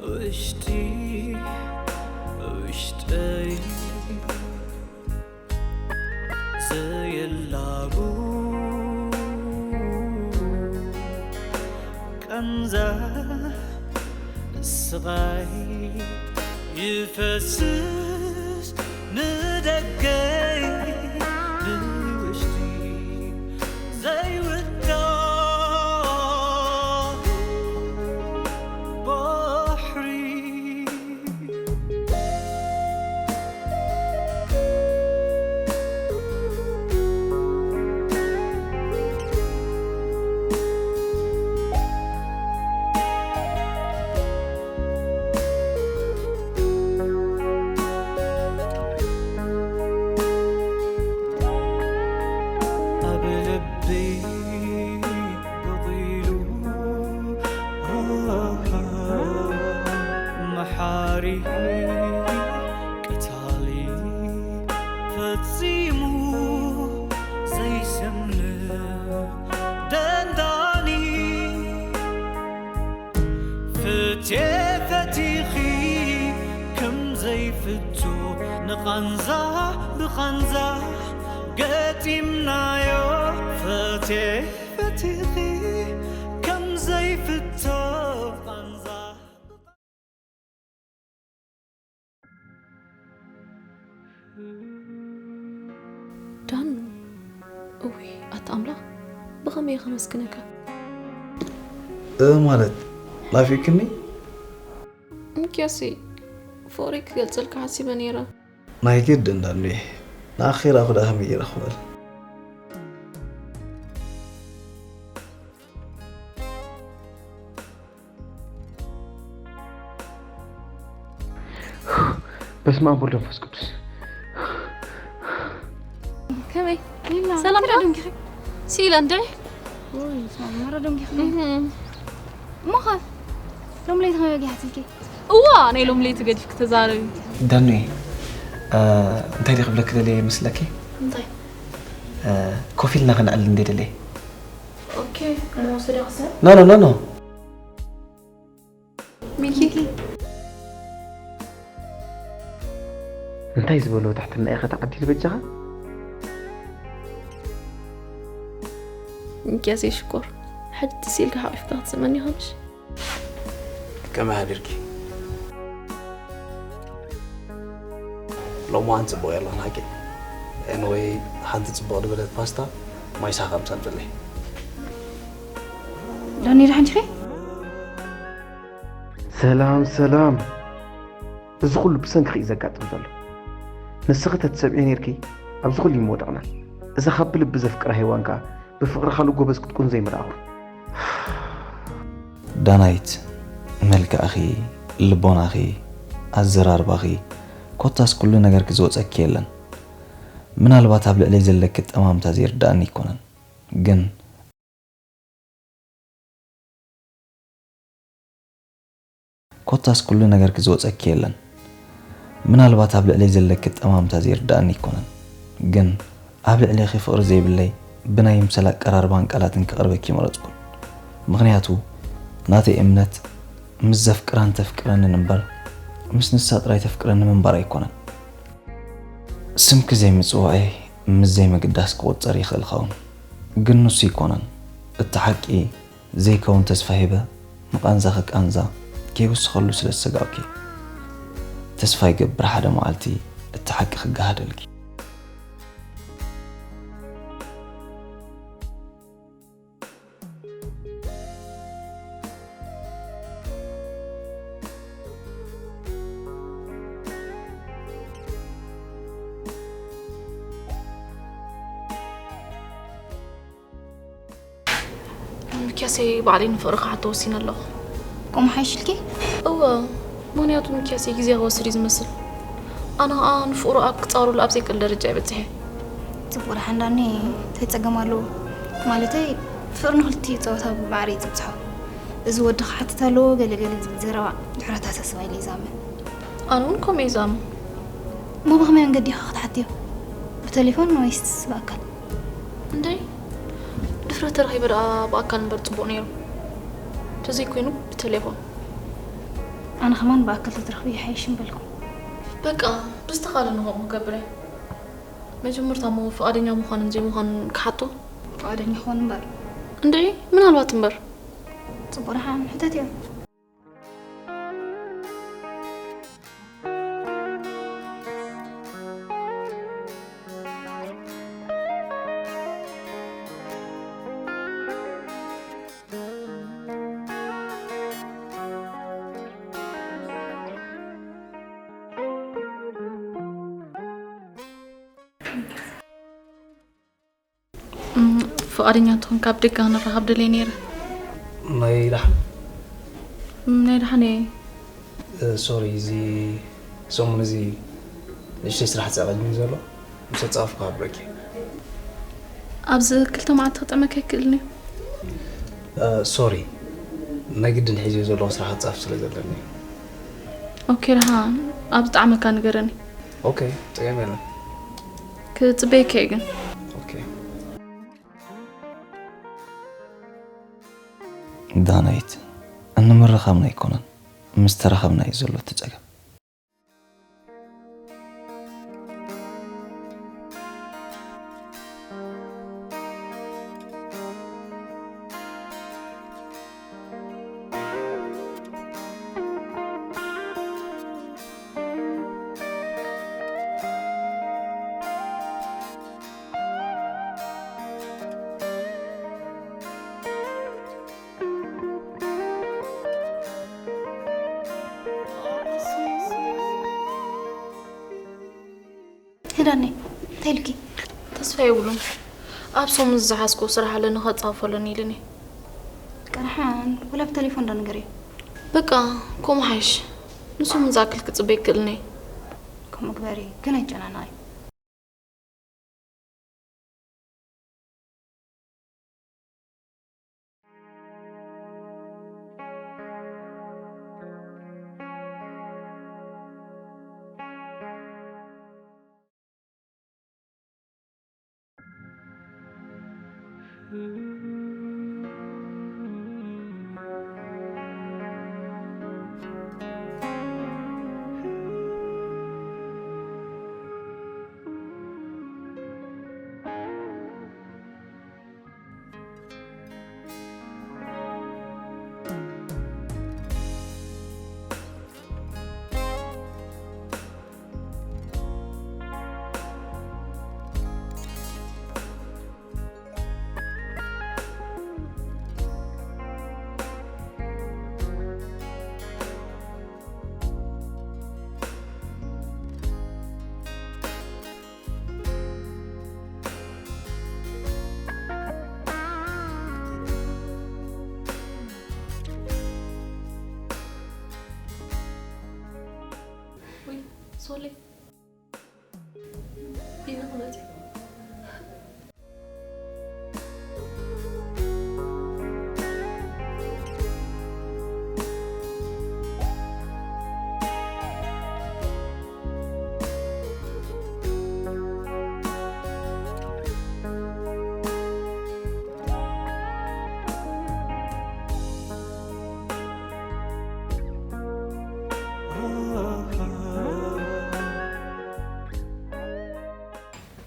ውሽጢ ውሽጠይ ዘየላቡ ቃንዛ ስቓይ ይፈስስ ንደገይ ንውሽጢ ዘይውዳእ ባሕሪ። ኣብ ልበይ በቒሉ መሓሪ ቀታሊ ፈጺሙ ዘይሰምዕ ደንዳኒ። ፍትየ ፈቲኺ ከም ዘይፍቶ ንቓንዛ ብቓንዛ ገጢምናዮ። ፍትየ ፈቲኺ ከም ዘይፍቶ ቓንዛ። ዳኑ፣ እውይ ኣታ ኣምላኽ፣ ብኸመይ ከመስግነካ? እ ማለት ናፊቅክኒ? እንኪያሲ ፍቕረይ ክገልጸልካ ሓሲበ ነይረ። ናይ ግድን ዳኑየ፣ ንኣኺ ራኹ ደኣ ከመይ ገይረ ክኽእል? በስመ ኣብ ወወልድ ወመንፈስ ቅዱስ። ከመይ ሊላ ሰላም ከዳ ዶ? ዶንጊኺ ሲኢለ እንድዒ ወይ ስማ ማራ ዶንጊኺ እሞኸ ሎም ለይቲ ከመይ ወጊሓትልኪ እዋ ናይ ሎም ለይቲ ገዲፍኪ ተዛረቢ ዳኑየ፣ እንታይ ዲኺ ክብለኪ ደልየ ይመስለኪ? እንታይ ኮፍ ኢልና ከነዕልል እንዴ ደልየ? ኦኬ እሞ ወሰዳ ክሰብ ኖ ኖ ኖ ኖ። ሚኪ እንታይ ዝበሎ ትሕትና ኢኸ ተዓዲል በጃኻ? ሚኪያስ ሽኮር፣ ሕትስ ኢልካ ሓቂፍካ ክትስመኒ ኢኻ ምሽ? ከመይ ሓዲርኪ? ሎምዋን ጽቡቕ የለን ሓቂ? ኤንወይ ሓንቲ ጽቡቕ ዝበለት ፓስታ ማይ ሳኻ ምሳምጽለይ። ዳኒ ደሓን ዲኺ? ሰላም ሰላም። እዚ ኩሉ ብሰንክኺ እዩ ዘጋጥም ዘሎ። ንስኺ ተትሰምዒ ነይርኪ ኣብዚ ኩሉ ይምወደቕና። እዛ ካብ ብልቢ ዘፍቅራ ሄዋን ከኣ ብፍቕሪ ካልእ ጎበዝ ክትኮን ዘይምረኣኹ። ዳናይት፣ መልክዕኺ፣ ልቦናኺ፣ ኣዘራርባኺ፣ ኮታስ ኩሉ ነገርኪ ዝወፀኪ የለን። ምናልባት ኣብ ልዕለይ ዘለኪ ጠማምታ ዘይርድኣኒ ኣይኮነን፣ ግን ኮታስ ኩሉ ነገርኪ ዝወፀኪ የለን። ምናልባት ኣብ ልዕለይ ዘለኪ ጠማምታ ዘይርድኣኒ ኣይኮነን፣ ግን ኣብ ልዕሌኺ ፍቕሪ ዘይብለይ ብናይ ምሰል ኣቀራርባን ቃላትን ክቐርበኪ ኣይመረፅኩን። ምኽንያቱ ናተይ እምነት ምስ ዘፍቅራን ተፍቅረንን እምበር ምስ ንሳ ጥራይ ተፍቅረኒ ምንባር ኣይኮነን። ስምኪ ዘይምፅዋዐይ ምስ ዘይምግዳስ ክቑፀር ይኽእል ኸውን፣ ግን ንሱ ኣይኮነን እቲ ሓቂ። ዘይከውን ተስፋ ሂበ ንቓንዛኺ ቃንዛ ከይውስኸሉ ስለ ዝሰጋእኩ እየ። ተስፋ ይገብር ሓደ መዓልቲ እቲ ሓቂ ክገሃደልኪ። ሚኪያሰይ ባዕለይ ንፍቕሪ ክሓቶ ወሲነ ኣለኹ። ከምኡ ሓይሽልኪ? እወ፣ ምኽንያቱ ሚኪያሰይ ግዜ ክወስድ እዩ ዝመስል። ኣነ ኸኣ ንፍቕሩ ኣብ ክጻወረሉ ኣብ ዘይክእል ደረጃ እየ በጺሐ። ጽቡቕ ደሓን ዳኒ እንታይ ጸገም ኣለዎ? ማለተይ ፍቕሪ ንኽልቲኡ ጸወታ ብማዕረ እዩ ዝብጽሖ። እዚ ወዲ ክሓትት ኣለዎ ገለ ገለ ዝብል ዘረባ ድሑር ኣተሓሳስባ ኢለ እየ ዝኣምን። ኣነ እውን ከምኡ እየ ዝኣምን። እሞ ብኸመይ መንገዲ ኢኻ ክትሓትዮ? ብቴሌፎን ወይስ ብኣካል? እንደይ ድፍረት ተረኺበ ደኣ ብኣካል እምበር ጽቡቕ ነይሩ። ተዘይኮይኑ ብቴሌፎን። ኣነ ከማን ብኣካል ተትረኽቢ ይሓይሽ ምበልኩ። በቃ፣ ብዝተኻእለኒ ከምኡ ክገብር እየ። መጀመርታ እሞ ፍቓደኛ ምዃንን ዘይምዃንን ክሓቶ። ፍቓደኛ ክኾን እምበር። እንድዒ፣ ምናልባት እምበር። ጽቡቕ ደሓን ሕተትዮ። እም፣ ፍቓደኛ እንተኾንካ ኣብ ደገ ክንራኸብ ደልየ ነይረ። ናይ ደሓን? እም፣ ናይ ደሓን እየ። እ፣ ሶሪ፣ እዚ ሰሙን እዚ ንእሽተይ ስራሕ ጸቒጥኒ ዘሎ። ምስ ኣጻፈፍኩ ክሓብረኪ። ኣብዚ ክልተ መዓልቲ ክጥዕመካ ኣይክእልን እዩ። እ፣ ሶሪ፣ ናይ ግድን ሒዝዮ ዘለኹ ስራሕ ክጻፍ ስለ ዘለኒ። ኦኬ፣ ደሓን ኣብ ዝጠዓመካ ንገረኒ። ኦኬ፣ ጸገም የለን። ክጽበየካ እየ ግን። ኦኬ። ዳናይት፣ እንምርኻብና ኣይኮነን፣ ምስ ተራኸብና እዩ ዘሎ እቲ ጸገም። ሄዳኒ፣ እንታይ ኢልኪ? ተስፋ የብሉን። ኣብ ሰሙን ዝሓዝኩ ስራሕ ኣለኒ፣ ከጻፈሎኒ ኢሉኒ። ቀርሓን፣ ወላ ብቴሌፎን ዶ ንገርዮ? በቃ፣ ከምኡ ሓይሽ። ንሰሙን ዝኣክል ክጽበ ይክእልኒ። ከምኡ ግበሪ፣ ግን ኣይጨናነቒ። ውይ፣ ሶሊ።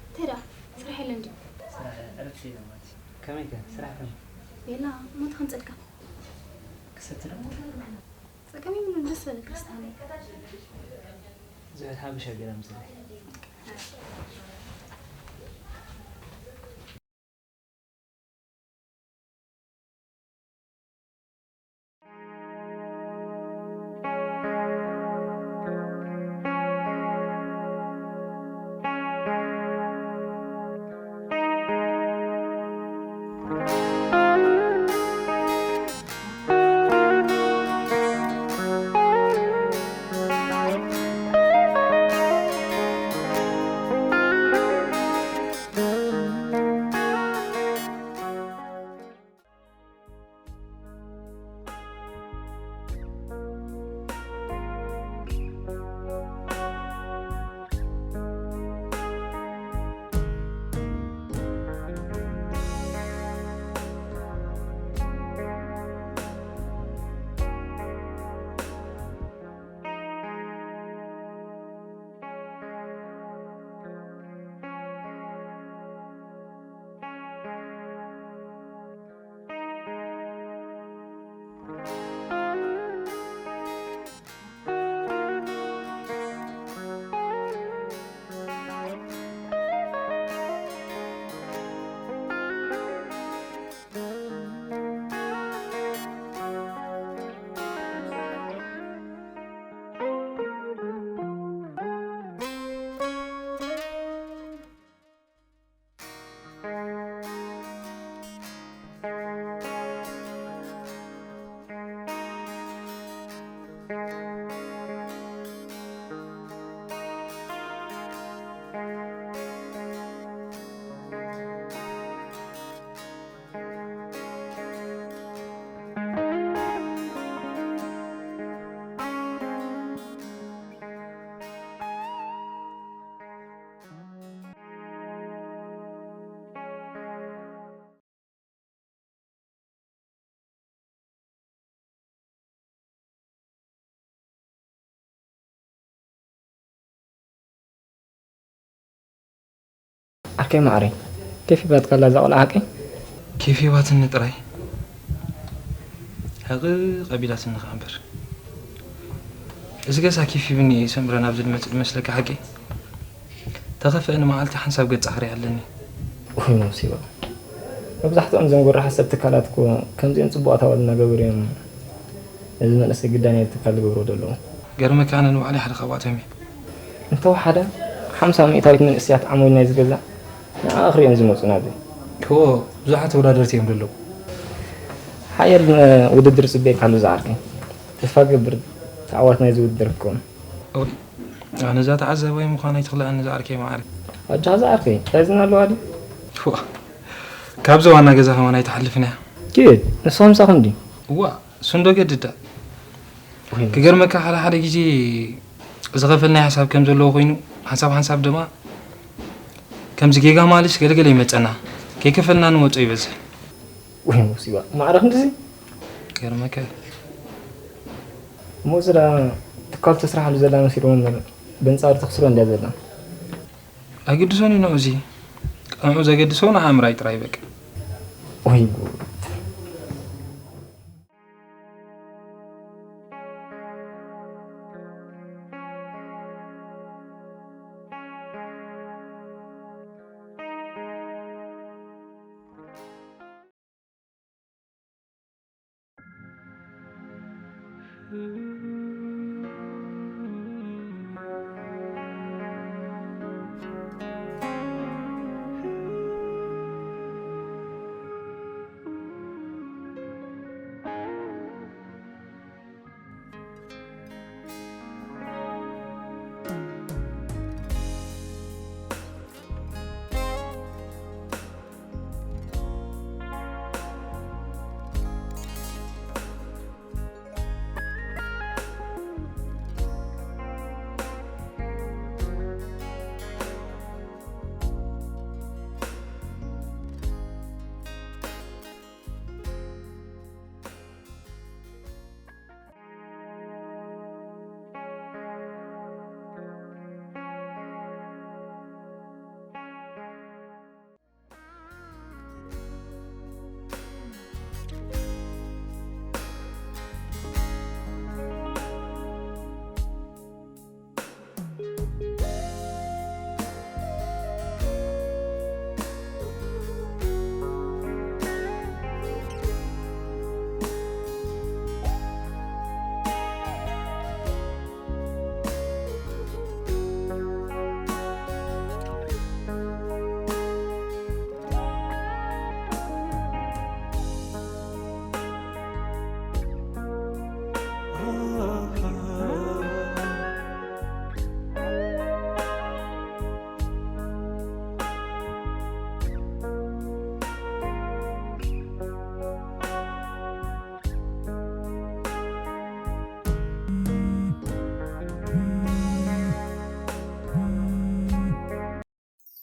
እንታይ ደኣ ስራሕ የለን ድዩ? ስራሕ ዕረፍቲ የለን ማለት እዩ። ከመይ ከ ስራሕ ከመይ? የላ፣ ሞት ከምፀልካ። ክሰቲ ዶ? ጸገም የብሉን፣ ደስ በለካ ስታኒ። ዝሑል ሓበሻ ገይራ ምጽለይ። ሓቀይ ማዕረይ፣ ኬፍ ሂባትካላ እዛ ቆልዓ ሓቀይ? ኬፍ ሂባትኒ ጥራይ? ሕቕ ቀቢላትኒ ከኣ እምበር። እዚ ገዛ ኬፍ ሂብኒ እዩ ሰምረ ናብዚ ዝመጽእ ዝመስለካ ሓቀይ? ተኸፍአ ንመዓልቲ ሓንሳብ ገጽ ዓኽሪ ኣለኒ። ወይ መሲባ። መብዛሕትኦም እዞም ጎራሓት ሰብ ትካላት እኮ ከምዚኦም ጽቡቓት ኣዋልድ እናገበሩ እዮም ነዚ መንእሰይ ግዳይ ናይዚ ትካል ዝገብርዎ ዘለዉ። ገርመካ ኣነ ንባዕለይ ሓደ ካብኣቶም እየ። እንተወሓደ ሓምሳ ሚእታዊት መንእሰያት ዓማዊል ናይዚ ገዛ ንዓኣ ክርእዮም ዝመጹ ናብዚ። እወ፣ ብዙሓት ተወዳደርቲ እዮም ዘለዉ። ሓያል ውድድር ጽበየካ ኣሎ ዝዓርከይ። ተስፋ ገብር ተዓዋቲ ናይዚ ውድድር ክትከውን። እወ፣ ኣነ እዛ ተዓዛባይ ምዃነይ ትኽልኣኒ ዝዓርከይ መዓረይ። ኣጆኻ ዝዓርከይ፣ እንታይ ዝና ኣለዋ ድዩ? እዋ፣ ካብዚ ዋና ገዛ ከማን ኣይትሓልፍን እያ። ኪድ፣ ንስኻ ምሳኹም ድዩ? እዋ፣ እሱ እንዶ ገድዳ። ወይ ክገርመካ ሓደ ሓደ ግዜ ዝኸፈልናይ ሓሳብ ከም ዘለዎ ኮይኑ፣ ሓንሳብ ሓንሳብ ድማ ከምዚ ጌጋ ማልስ ገለገለ ይመጸና። ከይከፈልና ንወጾ ይበዝሕ። ወይ ሙሲባ፣ ማዕረ ክንድዚ? ገርመካ እዩ። እሞ ዝዳ ትካል ትስራሓሉ ዘላ መሲልዎ እምበር፣ በንጻሩ ተኽስሮ እንድያ ዘላ። ኣይግድሶን እዩ ንዑ እዚ። ንዑ ዘገድሶ ንኣምራይ ጥራይ በቃ። ወይ ጉድ።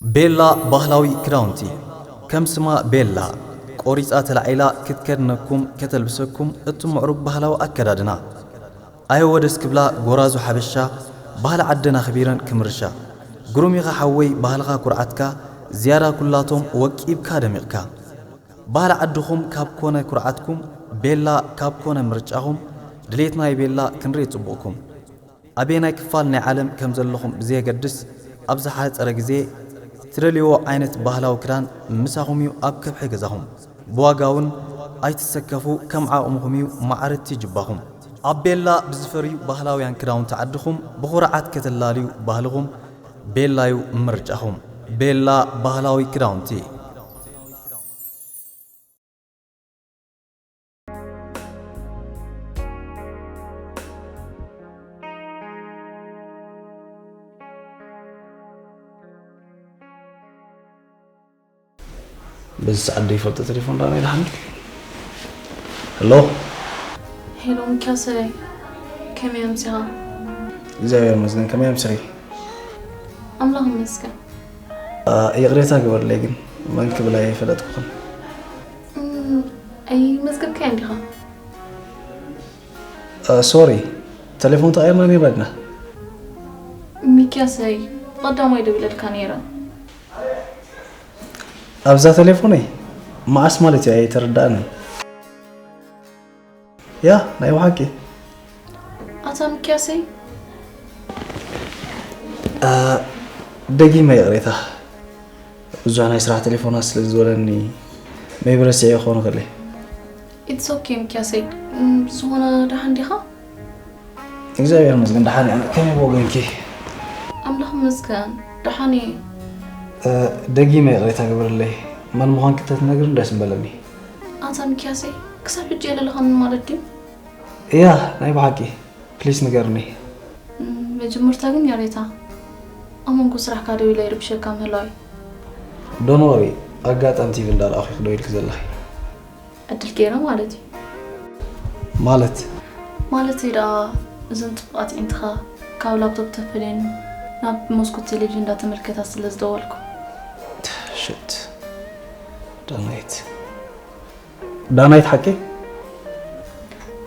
ቤላ ባህላዊ ክዳውንቲ። ከም ስማ ቤላ፣ ቆሪጻ ተላዒላ ክትከድነኩም፣ ከተልብሰኩም እቲ ምዕሩግ ባህላዊ ኣከዳድና። ኣየወ ደስ ክብላ ጎራዙ ሓበሻ፣ ባህሊ ዓደን ኣኽቢረን ክምርሻ። ግሩም ኢኻ ሓወይ ባህልኻ ኩርዓትካ፣ ዝያዳ ኩላቶም ወቂብካ ደሚቕካ። ባህሊ ዓድኹም ካብ ኮነ ኩርዓትኩም፣ ቤላ ካብ ኮነ ምርጫኹም፣ ድሌት ናይ ቤላ ክንርኢ ጽቡቕኩም። ኣበየናይ ክፋል ናይ ዓለም ከም ዘለኹም ብዘየገድስ፣ ኣብ ዝሓጸረ ግዜ ትደልይዎ ዓይነት ባህላዊ ክዳን ምሳኹም እዩ ኣብ ከብሒ ገዛኹም። ብዋጋ እውን ኣይትሰከፉ፣ ከም ዓቕምኹም እዩ ማዕረቲ ጅባኹም። ኣብ ቤላ ብዝፈርዩ ባህላውያን ክዳውንቲ ዓድኹም ብኹርዓት ከተላልዩ ባህልኹም፣ ቤላ እዩ ምርጫኹም። ቤላ ባህላዊ ክዳውንቲ። በዚ ሰዓት ዶ ይፈልጦ ቴሌፎን ዳና ኢልሃኒ? ሄሎ። ሄሎ ሚኪያሰይ፣ ከመይ ኣምሲኻ? እግዚኣብሔር ይመስገን፣ ከመይ ኣምሲኺ? ኣምላኽ ይመስገን። አ፣ ይቕሬታ ግበርለይ ግን መን ክብል ኣይፈለጥኩኽን። እም፣ ኣይመዝገብካዮን ዲኻ? አ፣ ሶሪ፣ ቴሌፎን ተቐይርና ነይርና ዲና? ሚኪያሰይ፣ ብቐዳማይ ደዊለልካ ነይረ። ኣብዛ ቴሌፎነይ መዓስ ማለት እዩ ኣይተረዳእንን። ያ ናይ ብሓቂ። ኣታ ሚኪያሰይ። ደጊመ ይቕሬታ፣ ብዙሕ ናይ ስራሕ ቴሌፎናት ስለ ዝበለኒ maybe ረሲዐ ክኾን ይኽእል እየ። It's okay ሚኪያሰይ። እም፣ ዝኾነ ደሓን ዲኻ? እግዚኣብሔር ይመስገን ደሓን እየ። ከመይ ብወገንኪ? ኣምላኽ ይመስገን ደሓን እየ። ደጊመ ይቕሬታ ግበርለይ፣ መን ምዃንኪ እንተትነግርኒ ደስ ምበለኒ። ኣታ ሚኪያሰይ፣ ክሳብ ሕጂ የለለኻንን ማለት ድዩ? እያ፣ ናይ ብሓቂ። ፕሊስ ንገርኒ። እም፣ መጀመርታ ግን ያሬታ፣ ኣብ መንጎ ስራሕካ ደው ኢለ ይርብሸካ ምህላወይ። ዶንት ወሪ፣ ኣጋጣሚ ቲቪ እንዳረኣኹ ኢኺ ደው ኢልኪ ዘለኺ። ዕድል ገይረ ማለት እዩ። ማለት? ማለተይ ደኣ፣ እዘን ጽቡቓት ኣዒንትኻ ካብ ላፕቶፕ ተፈልየን ናብ መስኮት ቴሌቪዥን እንዳተመልከታ ስለ ዝደወልኩ። ሽት። ዳናይት። ዳናይት ሓቂ?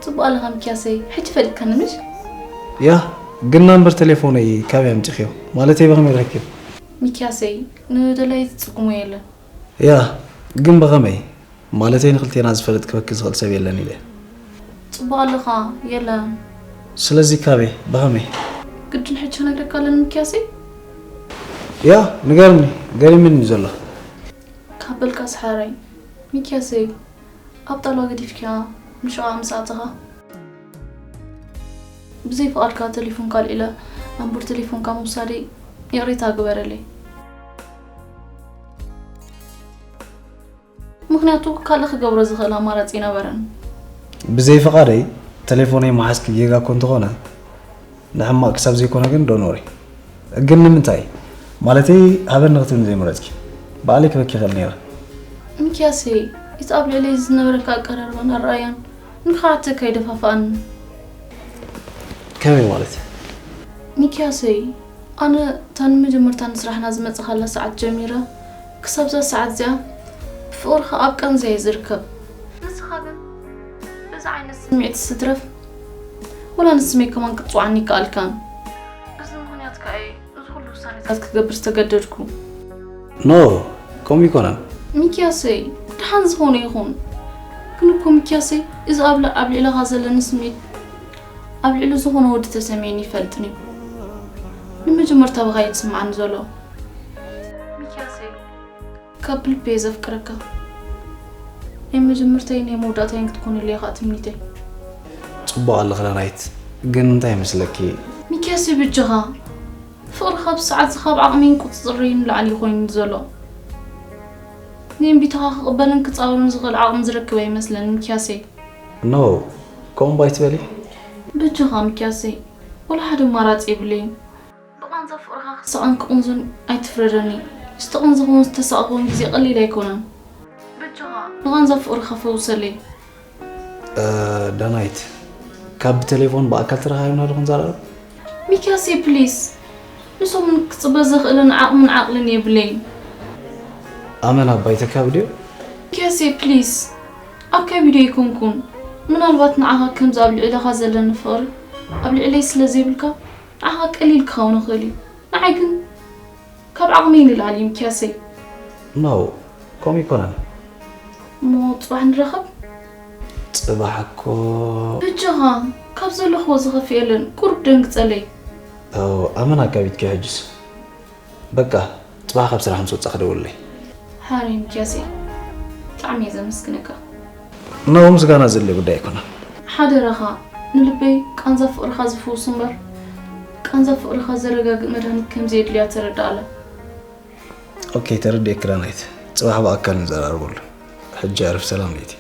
ጽቡቕ ኣለኻ ሚኪያሰይ፣ ሕጂ ፈሊጥካኒ ምሽ? ያ፣ ግን ናምበር ቴሌፎነይ ካበይ ኣምጺኽዮ? ማለተይ ብኸመይ ረኪብ? ሚኪያሰይ፣ ንደላይ ዝጽግሞ የለን። ያ፣ ግን ብኸመይ? ማለተይ ንኽልቴና ዝፈልጥ ክበኪ ዝኽእል ሰብ የለን ኢለ። ጽቡቕ ኣለኻ፣ የለን። ስለዚ ካበይ? ብኸመይ? ግድን ሕጂ ክነግረካ ኣለኒ ሚኪያሰይ? ያ፣ ንገርኒ፣ ገሪምኒ እዩ ዘሎ። ካብ በልካ ሰሓራይ። ሚኪያሰይ፣ ኣብ ጣልዋ ገዲፍኪያ ንሽቓ ምስ ኣተኻ፣ ብዘይ ፍቓድካ ቴሌፎንካ ኣልዒለ ኣምቡር ቴሌፎንካ ምውሳደይ ይቕሬታ ግበረለይ። ምኽንያቱ ካልእ ክገብሮ ዝኽእል ኣማራጺ ኣይነበረን። ብዘይ ፍቓደይ ቴሌፎነይ ምሓዝኪ ጌጋ እኮ እንተኾነ፣ ንሕማቕ ክሳብ ዘይኮነ ግን ዶንት ወሪ። ግን ንምንታይ? ማለተይ ሃበኒ ክትብልኒ ዘይመረጽኪ? ባዕለይ ክበኪ ይኽእል ነይረ። ሚኪያሰይ፣ እቲ ኣብ ልዕለይ ዝነበረካ ኣቀራርባን ኣረኣእያን ንክሓተካ ኣይደፋፍኣንን። ከመይ ማለት? ሚኪያሰይ፣ ኣነ እታ ንመጀመርታ ንስራሕና ዝመጻኻላ ሰዓት ጀሚረ ክሳብ እዛ ሰዓት እዚኣ ብፍቕርኻ ኣብ ቃንዛ እየ ዝርከብ። ንስኻ ግን በዚ ዓይነት ስምዒት ትትረፍ፣ ወላ ንስመይ ከማን ክትጽውዓኒ ኣይከኣልካን። በዚ ምኽንያት ከኣ እየ እዚ ኩሉ ውሳኔታት ክገብር ዝተገደድኩ። ኖ፣ ከምኡ ኣይኮነን። ሚኪያሰይ፣ ደሓን ዝኾነ ይኹን። ግን እኮ ሚኪያሰይ፣ እዚ ኣብ ል-፣ ኣብ ልዕለኻ ዘለኒ ስምዒት ኣብ ልዕሊ ዝኾነ ወዲ ተሰሚዕኒ ይፈልጥን እዩ። ንመጀመርታ ብኻ እዩ ዝስምዓኒ ዘሎ። ሚኪያሰይ፣ ካብ ልቢ እየ ዘፍቅረካ። ናይ መጀመርታይን ናይ መወዳእታይን ክትኮነለይ ኢኻ ትምኒተይ። ጽቡቕ ኣለኺ ዳናይት፣ ግን እንታይ ይመስለኪ? ሚኪያሰይ፣ በጃኻ። ፍቕርኻ ብሰዓት እዚ ካብ ዓቕመይን ቁጽጽረይን ንላዕሊ እዩ ኮይኑ ዘሎ። ንእምቢታኻ ክቕበልን ክጻወርን ዝኽእል ዓቕሚ ዝረክብ ኣይመስለንን ሚኪያሰይ። ኖ፣ ከምኡ እምባ ኣይትበሊ። በጃኻ ሚኪያሰይ፣ ወላ ሓደ ኣማራጺ የብለይን። ብቓንዛ ፍቕርኻ ክሳቐን ክቕንዞን ኣይትፍረደኒ። ዝተቐንዘኹን ዝተሳቕኹን ግዜ ቀሊል ኣይኮነን። በጃኻ ብቓንዛ ፍቕርኻ ፈውሰለይ። ዳናይት፣ ካብ ብቴሌፎን ብኣካል ተራኻቢና ዶ ክንዘራረብ? ሚኪያሰይ ፕሊስ፣ ንሰሙን ክጽበ ዘኽእልን ዓቕምን ዓቕልን የብለይን። ኣመል ኣባይ ተካብድዮ። ሚኪያሰይ ፕሊስ፣ ኣካቢዶ ኣይኮንኩን። ምናልባት ንዓኻ ከምዚ ኣብ ልዕለኻ ዘለኒ ፍቕሪ ኣብ ልዕለይ ስለ ዘይብልካ ንዓኻ ቀሊል ክኸውን ይኽእል እዩ። ንዓይ ግን ካብ ዓቕመይ ንላዕሊ እዩ ሚኪያሰይ። ኖ፣ ከምኡ ኣይኮነን። እሞ ጽባሕ ንራኸብ። ጽባሕ እኮ። በጃኻ፣ ካብ ዘለኽዎ ዝኸፍእ የለን፣ ቁሩብ ደንግጸለይ። ኣዎ፣ ኣመና ኣካቢድኪ ሕጅስ። በቃ፣ ጽባሕ ካብ ስራሕ ምስ ወጻእኪ ደውልለይ። ሓራይ ሚኪያሰይ፣ ብጣዕሚ እየ ዘመስግነካ። ኖ፣ ምስጋና ዘድልዮ ጉዳይ ኣይኮነን። ሓደራኻ፣ ንልበይ ቃንዛ ፍቕርኻ ዝፍውስ እምበር፣ ቃንዛ ፍቕርኻ ዘረጋግእ መድሃኒት ከም ዘየድልያ ተረድኣላ። ኦኬ፣ ተረዲኤኪ ዳናይት። ጽባሕ ብኣካል ንዘራረበሉ። ሕጂ ኣዕርፊ ሰላም ለይቲ።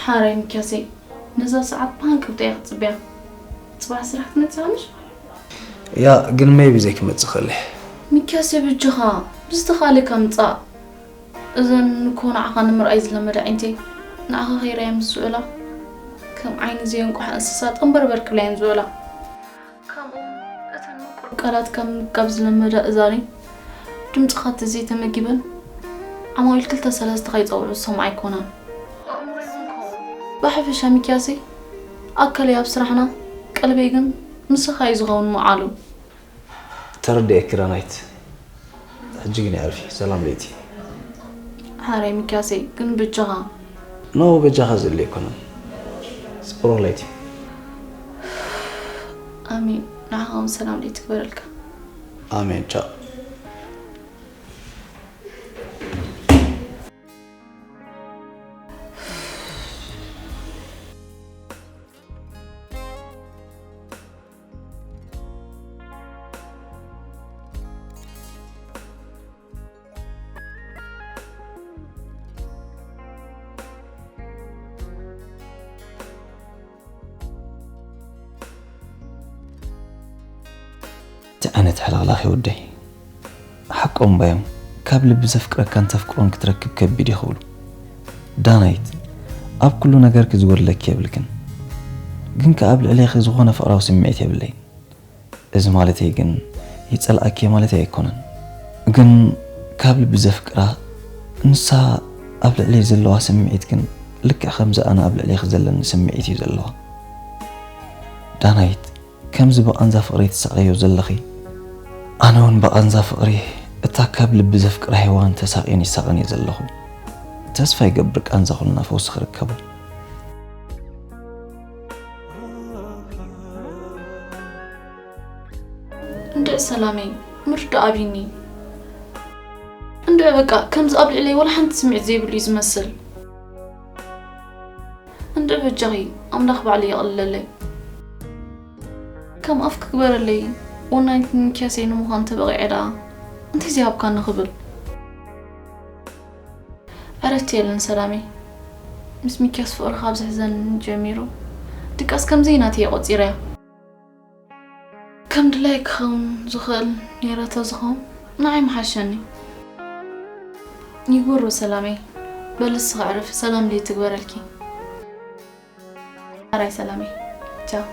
ሓራይ ሚኪያሰይ፣ ነዛ ሰዓት ብሃንቀውታ እየ ክጽበያ። ጽባሕ ስራሕ ክትመጽእ ምሽ? ያ፣ ግን ሜይቢ ዘይክመጽእ ክእል እየ። ሚኪያሰይ በጃኻ፣ ብዝተኻእለካ ምጻእ። እዘን እኮ ንዓኻ ንምርኣይ ዝለመዳ ኣዒንተይ ንዓኻ ከይረኣያ ምስ ዝውዕላ፣ ከም ዓይኒ ዘየንቋሓ እንስሳ ጠምበርበር ክብላ እየን ዝውዕላ። ከምኡውን እተን ምቁር ቃላት ካብ ምምጋብ ዝለመዳ እዛነይ ድምጽኻ ተዘይተመጊበን ዓማዊል ክልተ ሰለስተ ከይጸውዑ ዝሰምዓ ኣይኮናን። ኣእምሮይ እውን ከምኡ። ብሓፈሻ ሚኪያሰይ፣ ኣካለይ ኣብ ስራሕና፣ ቀልበይ ግን ንስኻ እዩ ዝኸውን መዓሉ። ተረዲኤኪ ዳናይት። ሕጂ ግን የዕርፊ። ሰላም ለይቲ። ሓራይ ሚኪያሰይ ግን በጃኻ። ኖ በጃኻ ዘለ ኣይኮነን። ስፕሮሌቲ። ኣሜን። ንዓኻ እውን ሰላም ለይቲ ትግበረልካ። ኣሜን። ቻው። እቲ ዓይነት ሕልኽላኽ ይወደይ ሓቆም ባዮም ካብ ልቢ ዘፍቅረካን ተፍቅሮን ክትረክብ ከቢድ እዩ ክብሉ። ዳናይት ኣብ ኩሉ ነገርኪ ዝጎድለኪ የብልክን፣ ግን ከኣ ኣብ ልዕሌኺ ዝኾነ ፍቕራዊ ስምዒት የብለይን። እዚ ማለተይ ግን ይጸልኣኪ ማለት ኣይኮነን፣ ግን ካብ ልቢ ዘፍቅራ ንሳ ኣብ ልዕለይ ዘለዋ ስምዒት ግን ልክዕ ከምዚ ኣነ ኣብ ልዕሌኺ ዘለኒ ስምዒት እዩ ዘለዋ። ዳናይት ከምዚ ብቓንዛ ፍቕሪ ትሳቐዮ ዘለኺ፣ ኣነ እውን ብቓንዛ ፍቕሪ እታ ካብ ልቢ ዘፍቅራ ሄዋን ተሳቕየን ይሳቐን እየ ዘለኹ። ተስፋ ይገብር ቃንዛኹልና ፈውሲ ክርከቦ። እንድዒ ሰላመይ ምርዳእ ኣብይኒ። እንድዒ በቃ ከምዚ ኣብ ልዕለይ ወላ ሓንቲ ስምዒት ዘይብሉ እዩ ዝመስል። እንድዒ በጃኺ ኣምላኽ ባዕሉ የቕልለለይ። ከም ኣፍ ክግበረለይ ወናይት ሚኪያሰይ ንምዃን ተበቒዐ ደኣ እንታይ ዘይሃብካኒ ክብል። ዕረፍቲ የለን ሰላመይ። ምስ ሚኪያስ ፍቕሪ ካብ ዝሕዘኒ ጀሚሩ ድቃስ ከም ዘይናተይ እየ ቆጺረያ። ከም ድላይ ክኸውን ዝኽእል ነይረ ተዝኸውን ንዓይ ምሓሸኒ። ይግበሮ ሰላመይ። በሊ እስኺ ዕረፊ ሰላም ለይቲ ይግበረልኪ። ኣራይ ሰላመይ። ቻው።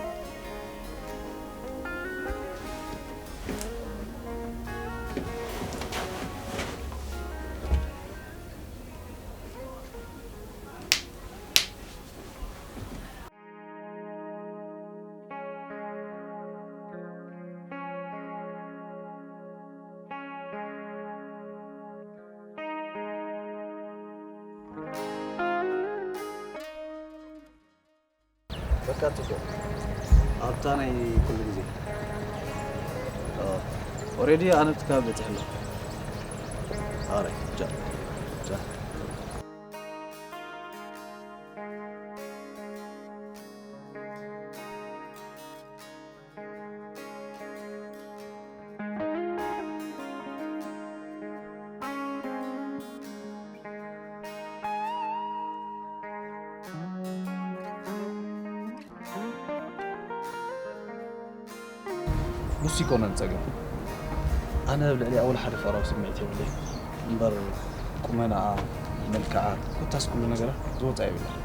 በቃ ጽቡቕ። ኣብታ ናይ ኩሉ ግዜ። ኦሬዲ ኣነ ኣብቲ ከባቢ በጺሐ ኣለኹ። ኣረ፣ ቻ፣ ቻ። ንሱ ይኮነን ጸገም። ኣነ ኣብ ልዕሊኣ ወላ ሓደ ፍቕራዊ ስምዒት የብለይን እምበር፣ ቁመናኣ፣ መልክዓ፣ ኮታስ ኩሉ ነገራ ዝወጻ የብላን።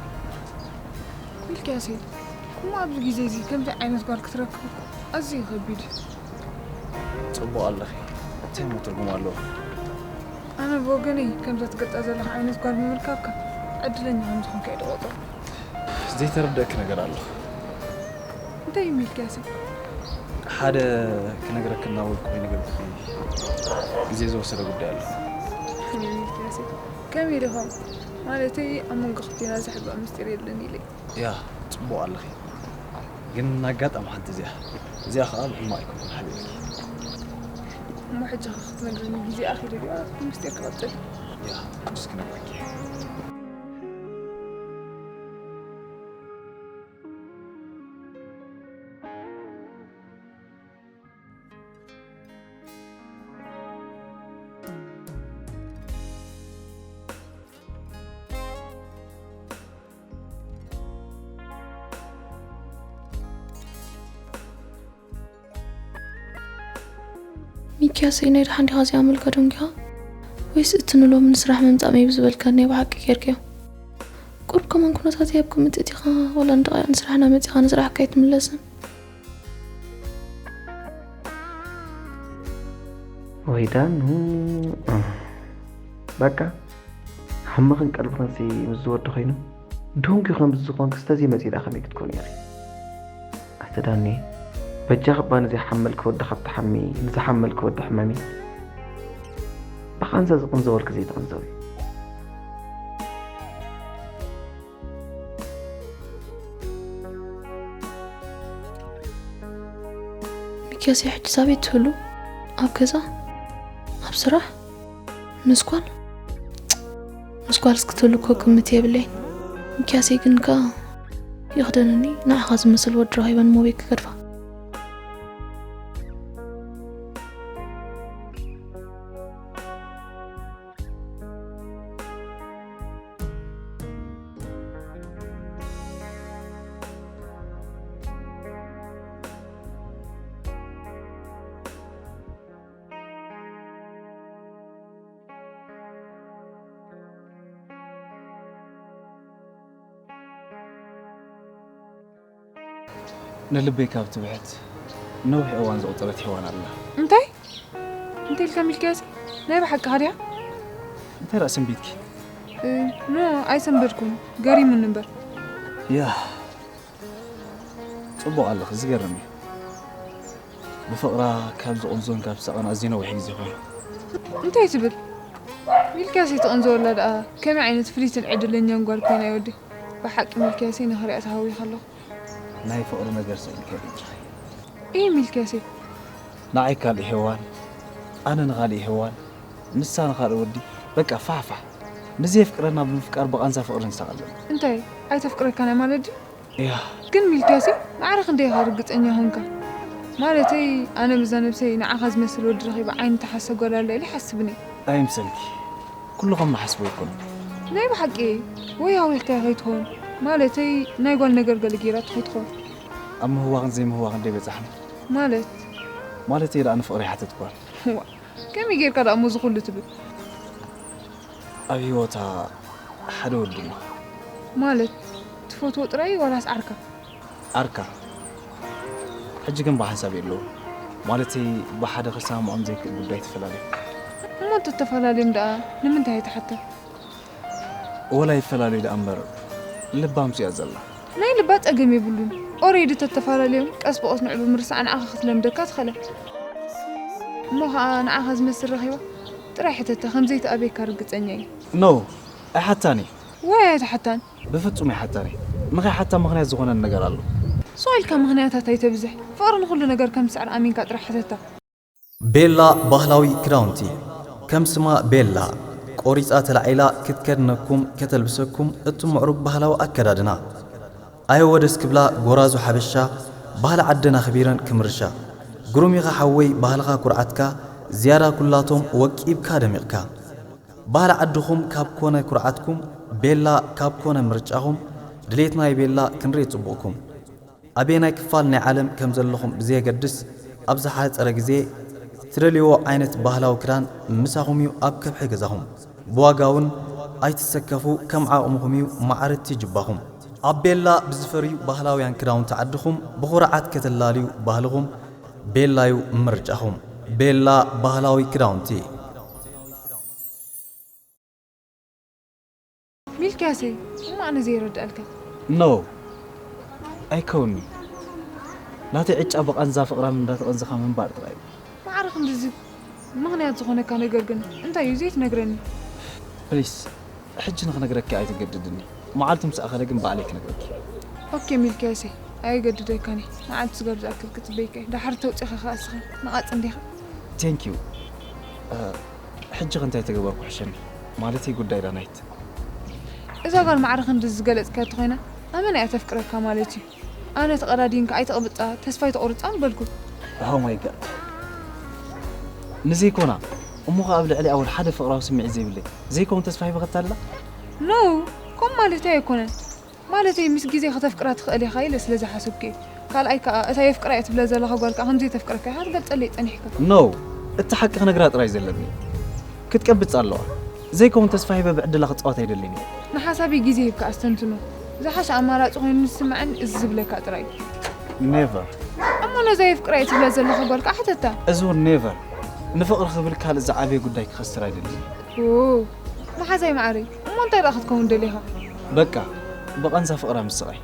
ሚልክያሰይ፣ እሞ ኣብዚ ግዜ እዚ ከምዚ ዓይነት ጓል ክትረክብ እኮ ኣዝዩ ከቢድ እዩ። ጽቡቕ ኣለኺ። እንታይ እሞ ትርጉም ኣለዎ? ኣነ ብወገነይ ከምዛ ትገልጻ ዘለኻ ዓይነት ጓል ብምርካብካ ዕድለኛ ከም ዝኾንካ እየ ዝቖጽሮ። ዘይተረድኣኪ ነገር ኣሎ። እንታይ እዩ ሚልክያሰይ? ሓደ ክነግረኪ እናበልኩ ከይነገርኩኺ ግዜ ዝወሰደ ጉዳይ ኣሎ። ሚልክያሰይ፣ ከመይ ኢልኻ? ማለተይ ኣብ መንጎ ክልቴና ዘሕብእ ምስጢር የለን ኢለ። ያ፣ ጽቡቕ ኣለኺ። ግን ኣጋጣሚ ሓንቲ እዚኣ፣ እዚኣ ኸኣ ብሕማቕ ኣይኮንኩን ሓቢረኪ። እሞ ሕጂ ኸ ክትነግረኒ ግዜ ኣኺሉ ድዩ እቲ ምስጢር ክቕጽል? ያ፣ ሕጂስ ክነግረኪ እየ። ሚኪያሰይ፣ ናይ ደሓን ዲኻ እዚኣ መልካ ደንጊኻ? ወይስ እቲ ንሎሚ ንስራሕ ምምጻእመይ ብዝበልካኒ ናይ ብሓቂ ጌርካዮ? ቁሩብ ከማን ኩነታተይ ኣብ ግምት እቲኻ፣ ወላ ንደቓይቕ ንስራሕና መጺኻ ንስራሕካ ኣይትምለስን? ወይ ዳኑ፣ በቃ ሓምኽን ቀልብኽንሲ ምስ ዝወዲ ኮይኑ፣ ዶንጊ ከምዚ ዝኾንክስ ተዘይመጺኡ ደኣ ከመይ ክትኮኒ ኢኺ? ኣቲ ዳኒ፣ በጃኺ እባ ንዘይሓመልኪ ወዲ ካብ ትሓሚ፣ ንዝሓመልኪ ወዲ ሕመሚ። ብቓንዛ ዝቕንዘወልኪ ዘይትቕንዘዊ። ሚልክያሰይ ሕጂ ሳበይ ትህሉ? ኣብ ገዛ? ኣብ ስራሕ? ምስ ጓል? ምስ ጓልስ ክትህሉ እኮ ግምት የብለይን። ሚልክያሰይ ግን ከኣ ይኽደነኒ፣ ንዓኻ ዝመስል ወዲ ረኺበ ንሞቤ ክገድፋ። ንልበይ ካብ ትብሕት ነዊሕ እዋን ዘቑጸረት ሄዋን ኣላ። እንታይ? እንታይ ኢልካ ሚልክያስ? ናይ ብሓቅኻ ድያ? እንታይ ደኣ ሰንቢትኪ? እ፣ ኖ፣ ኣይሰንበድኩን። ገሪሙኒ እምበር። ያ፣ ጽቡቕ ኣለኺ፣ ዝገርም እዩ። ብፍቕራ ካብ ዝቕንዞን ካብ ዝሳቐን ኣዝዩ ነዊሕ ግዜ ኮይኑ። እንታይ ትብል? ሚልክያስ ኣይትቕንዘወላ ደኣ፣ ከመይ ዓይነት ፍልይትን ዕድለኛን ጓል ኮይና እያ ወዲ። ብሓቂ ሚልክያሰይ ንኽሪኣ ተሃዊኸ ኣለኹ። ናይ ፍቕሪ ነገር ስኢልካ ኢልኪ። ኢሂ ሚልክያሰይ። ንዓይ ካልእ ሄዋን፣ ኣነ ንኻልእ ሄዋን፣ ንሳ ንኻልእ ወዲ፣ በቃ ፋሕፋሕ። ንዘየፍቅረና ብምፍቃር ብቓንዛ ፍቕሪ ንሳቐ ኣለና። እንታይ? ኣይተፍቅረካን እያ ማለት ድዩ? እያ። ግን ሚልክያሰይ፣ ማዕረ ክንደይ ኢኻ ርግጸኛ ኾንካ? ማለተይ፣ ኣነ ብዛ ነብሰይ ንዓኻ ዝመስል ወዲ ረኺበ ዓይኒ ተሓሰ ጓል ኣላ ኢለ ኣይሓስብን እየ። ኣይምሰልኪ። ኩሉ ከም ንሓስቦ ኣይኮነን። ናይ ብሓቂ ወይ ሃዊኽካዮ ከይትኾን? ማለተይ ናይ ጓል ነገር ገለ ገይራቶ ከይትኾን? ኣብ ምህዋኽን ዘይምህዋኽን ደይ በጻሕና? ማለት? ማለተይ ደኣ ንፍቕሪ ይሓትት ጓል። ዋ፣ ከመይ ጌርካ ደኣ እሞ እዚ ኩሉ ትብል? ኣብ ህይወታ ሓደ ወዲ እሞ። ማለት ትፈትዎ ጥራይ ዋላስ ዓርካ? ዓርካ። ሕጂ ግን ብሓንሳብ የለውን። ማለተይ ብሓደ ክሰማምዖም ዘይክእል ጉዳይ ተፈላለዮም። እሞ እንተተፈላለዮም ደኣ ንምንታይ ኣይትሓተን? ወላ ይፈላለዩ ደኣ እምበር ልባምስ እያ ዘላ። ናይ ልባ ጸገም የብሉን። ኦሬዲ ተተፈላለዮም ቀስ ብቐስ ንዕኡ ብምርሳዕ ንዓኻ ክትለምደካ ትኽእለ። እሞ ኸኣ ንዓኻ ዝመስል ረኺባ ጥራይ ሕተታ፣ ከምዘይትኣብየካ ርግጸኛ እየ። ኖ፣ ኣይሓታን እየ። ዋይ ኣይትሓታን። ብፍጹም ኣይሓታን እየ። ንኸይሓታ ምኽንያት ዝኾነኒ ነገር ኣሎ። ሱቕ ኢልካ ምኽንያታት ኣይተብዝሕ። ፍቕሪ ንኹሉ ነገር ከም ዝስዕር ኣሚንካ ጥራሕ ሕተታ። ቤላ ባህላዊ ክዳውንቲ። ከም ስማ ቤላ፣ ቆሪጻ ተላዒላ ክትከድነኩም፣ ከተልብሰኩም እቱ ምዕሩግ ባህላዊ ኣከዳድና። ኣየወ ደስ ክብላ ጎራዙ ሓበሻ፣ ባህሊ ዓደን ኣኽቢረን ክምርሻ። ግሩም ኢኻ ሓወይ ባህልኻ ኩርዓትካ፣ ዝያዳ ኩላቶም ወቂብካ ደሚቕካ። ባህሊ ዓድኹም ካብ ኮነ ኩርዓትኩም፣ ቤላ ካብ ኮነ ምርጫኹም፣ ድሌት ናይ ቤላ ክንርኢ ጽቡቕኩም። ኣበየናይ ክፋል ናይ ዓለም ከም ዘለኹም ብዘየገድስ፣ ኣብ ዝሓጸረ ግዜ ትደልይዎ ዓይነት ባህላዊ ክዳን ምሳኹም እዩ ኣብ ከብሒ ገዛኹም። ብዋጋ እውን ኣይትሰከፉ፣ ከም ዓቕምኹም እዩ ማዕረቲ ጅባኹም። ኣብ ቤላ ብዝፈርዩ ባህላውያን ክዳውንቲ ዓድኹም ብኹርዓት ከተላልዩ ባህልኹም፣ ቤላ እዩ ምርጫኹም። ቤላ ባህላዊ ክዳውንቲ። ሚልክያሰይ፣ እሞ ኣነ ዘይረድኣልካ? ኖ፣ ኣይከውን'ዩ። ናተይ ዕጫ ብቓንዛ ፍቕራን እንዳተቐንዘኻ ምንባር ጥራይ እዩ። ማዕረ ክንድዚ ምኽንያት ዝኾነካ ነገር ግን እንታይ እዩ ዘይትነግረኒ? ፕሊስ፣ ሕጂ ንኽነግረኪ ኣይትገድድኒ። መዓልቱ ምስ ኣኸለ ግን ባዕለይ ክነግረኪ። ኦኬ ሚልክያሰይ፣ ኣየገድደካን እየ። መዓልቲ ስጋብ ዝኣክል ክጽበየካ እየ። ደሓር ተውጺኻ ከኣ እስኻ ንቓጽ እንዲኻ። ቴንክ ዩ። እ፣ ሕጂ ከ እንታይ ተገበርኩ ሕሸኒ? ማለተይ ጉዳይ ዳናይት። እዛ ጓል ማዕረ ክንድዚ ዝገለጽካያ እንተኾይና፣ ኣመና እያ ተፍቅረካ ማለት እዩ። ኣነ ተቐዳዲንካ ኣይተቕብጻ፣ ተስፋ ኣይተቑርጻ ምበልኩ። ኦ ማይ ጋድ። ንዘይኮና፣ እሞ ኸኣ ኣብ ልዕሊኣ ወላ ሓደ ፍቕራዊ ስምዒት ዘይብለይ፣ ዘይከውን ተስፋ ሂበ ከታልላ? ኖ፣ ከምኡ ማለተይ ኣይኮነን። ማለተይ፣ ምስ ግዜ ከተፍቅራ ትኽእል ኢኻ ኢለ ስለ ዝሓሰብኩ እየ። ካልኣይ ከኣ፣ እታ የፍቅራ እየ ትብላ ዘለኻ ጓል ከኣ ከም ዘይተፍቅረካ ኢኻ ትገልጸለይ ጸኒሕካ። ኖ፣ እቲ ሓቂ ክነግራ ጥራይ ዘለኒ። ክትቀብጽ ኣለዋ። ዘይከውን ተስፋ ሂበ ብዕድላ ክጻወት ኣይደልን እየ። ንሓሳበይ ግዜ ሂብካ ኣስተንትኖ። ዝሓሸ ኣማራጺ ኮይኑ ዝስምዓኒ እዚ ዝብለካ ጥራይ እዩ። ኔቨር። እሞ ነዛ የፍቅራ እየ ትብላ ዘለኻ ጓል ከኣ ሕተታ። እዚ እውን ኔቨር። ንፍቕሪ ክብል ካልእ ዝዓበየ ጉዳይ ክኸስር ኣይደልን እየ። ኦ፣ መሓዛይ መዓረይ፣ እሞ እንታይ ደኣ ክትከውን ደሊኻ? በቃ፣ ብቐንዛ ፍቕራ ምስቓይ።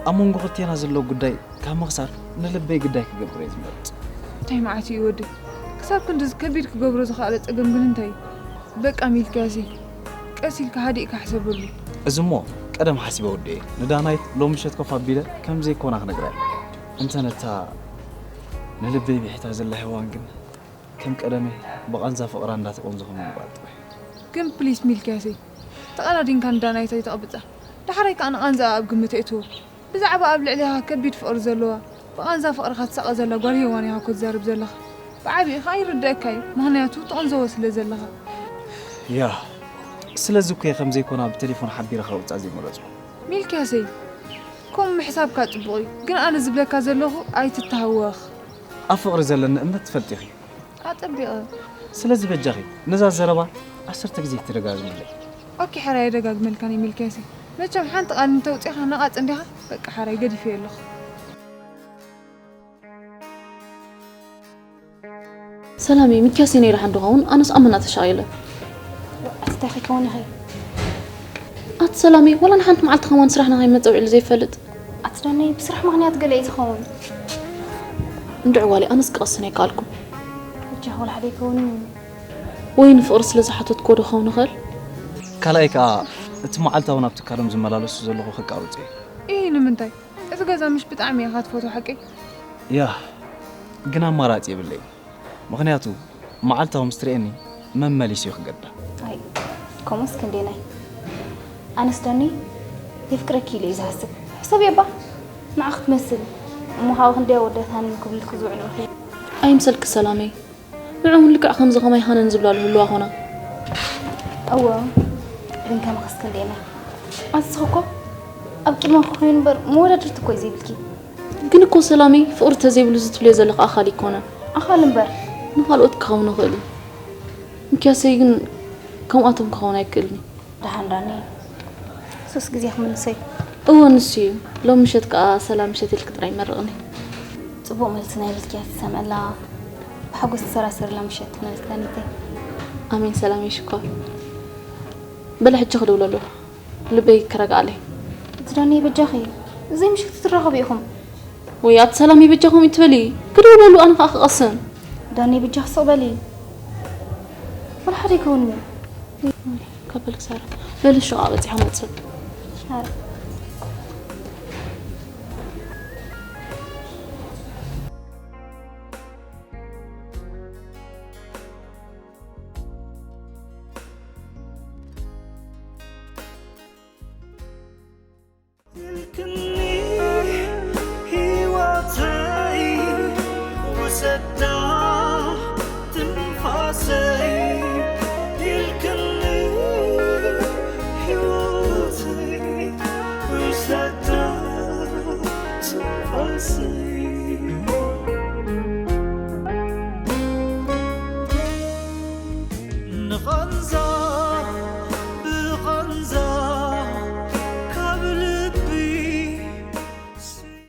ኣብ መንጎ ክልቴና ዘሎ ጉዳይ ካብ ምኽሳር ንልበይ ግዳይ ክገብር እየ ዝመርጽ። እንታይ መዓት እዩ ወደይ? ክሳብ ክንድዚ ከቢድ ክገብሮ ዝኸኣለ ጸገም ግን እንታይ እዩ? በቃ ሚልክያሰይ፣ ቀስ ኢልካ ሃዲእካ ሕሰበሉ። እዚ እሞ ቀደም ሓሲበ ወደየ። ንዳናይት ሎሚ ምሸት ኮፍ ኣቢለ ከም ዘይኮና ክነግራ እየ። እንተ ነታ ንልበይ ብሒታ ዘላ ሄዋን ግን ከም ቀደመይ ብቓንዛ ፍቕራ እንዳተቖንዘኹ ምንባር ጥራይ። ግን ፕሊስ ሚልክያሰይ፣ ተቓዳዲንካ ንዳናይት ኣይተቕብጻ። ዳሕራይ ከኣ ንቓንዛኣ ኣብ ግምት እእትዎ። ብዛዕባ ኣብ ልዕሌኻ ከቢድ ፍቕሪ ዘለዋ፣ ብቓንዛ ፍቕርኻ ትሳቐ ዘላ ጓል ሄዋን ኢኻ እኮ ትዛረብ ዘለኻ። ብዓቢኡ ከኣ ይርደኣካ እዩ፣ ምኽንያቱ ትቕንዘዎ ስለ ዘለኻ። ያ፣ ስለዚ እኮ እየ ከም ዘይኮና ብቴሌፎን ሓቢረ ከውጻ ዘይመረጽኩ። ሚልክያሰይ፣ ከምኡ ምሕሳብካ ጽቡቕ እዩ፣ ግን ኣነ ዝብለካ ዘለኹ ኣይትተሃወኽ። ኣብ ፍቕሪ ዘለኒ እምነት ትፈልጢ ኢኺ። ኣጸቢቐ። ስለዚ በጃኺ ነዛ ዘረባ ዓሰርተ ግዜ ትደጋግምለይ። ኦኬ፣ ሕራይ የደጋግመልካን ሚልክያሰይ። መቸም ሓንቲ ቃል እንተውጺኻ ነቓጽ እንዲኻ። በቃ፣ ሕራይ ገዲፈዮ ኣለኹ። ሰላመይ፣ ሚኪያስ ነይሩ ሓንዱ ኸውን ኣነስ ኣመና ተሻቒለ። ኣቲ እንታይ ከይከውን ኢኺ? ኣቲ ሰላመይ፣ ዋላ ንሓንቲ መዓልቲ ከማን ስራሕና ከይመጸ ውዒሉ ዘይፈልጥ። ኣቲ ዳነይ፣ ብስራሕ ምኽንያት ገለ እዩ ዝኸውን። እንድዒ ጓለይ፣ ኣነስ ክቐስን ኣይከኣልኩን። በጃኺ፣ ዋላ ሓደ ኣይከውንን እዩ። ወይ ንፍቕሪ ስለ ዝሓተትክዎ ዶ ክኸውን ይኽእል? ካልኣይ ከኣ እቲ መዓልታዊ ናብ ትካሎም ዝመላለሱ ዘለኹ ከቃርጾ እዩ። ኢሂ፣ ንምንታይ? እቲ ገዛ ምሽ ብጣዕሚ ኢኻ ትፈትዎ ሓቀይ? ያ፣ ግን ኣማራጺ የብለይን። ምኽንያቱ መዓልታዊ ምስ ትርእየኒ መመሊሱ እዩ ክገዳ። ኣይ፣ ከምኡስ ክንደየናይ? ኣነስ ዳኒ የፍቅረኪ ኢለ እዩ ዝሓስብ። ሕሰብዮ እባ፣ ንዓ ክትመስል እሞ፣ ካብኡ ክንደይ ኣወዳት ሃኒ ክብልኪ ዝውዕሉ ኢኺ። ኣይምሰልኪ ሰላመይ፣ ንዕኡ እውን ልክዕ ከምዚ ከማይ ሃነን ዝብላ ዝህልዋ ኾና። እወ፣ ግን ከማኽስ ክንደየናይ? ኣንስኺ እኮ ኣብ ቅድመ ክኾይኑ እምበር መወዳድርቲ እኮ እዩ ዘይብልኪ። ግን እኮ ሰላመይ፣ ፍቕሪ ተዘይብሉ እዚ ትብልዮ ዘለኺ ኣኻል ኣይኮነን። ኣኻል እምበር። ንኻልኦት ክኸውን ይኽእል እዩ። ሚኪያሰይ ግን ከምኣቶም ክኸውን ኣይክእልን እዩ። ደሓን ዳኒ፣ ሶስት ግዜ ክምልሰይ። እወ፣ ንሱ እዩ። ሎም ምሸት ከኣ ሰላም ምሸት ኢልኪ ጥራይ መርቕኒ። ጽቡቕ መልሲ ናይ ኢልክያ ትሰምዐላ። ብሓጎስ ትሰራሰርላ ምሸት ትኹነልኪ ዳኒተይ። ኣሜን ሰላመይ ሽኮር። በለ ሕጂ ክድውለሉ። ልበይ ክረግኣለይ። እቲ ዳኒ በጃኺ፣ እዚ ምሽት ትራኸቡ ኢኹም። ወይ ኣቲ ሰላመይ በጃኹም ይትበሊ። ክድውለሉ ኣነ ከኣ ክቐስን። ዳኒ በጃኺ ስቕ በሊ። ወላ ሓደ ይከውን እዩ። ከበል ክሳራ። በል ሽቓ በጺሓ መጽእ። ሻር።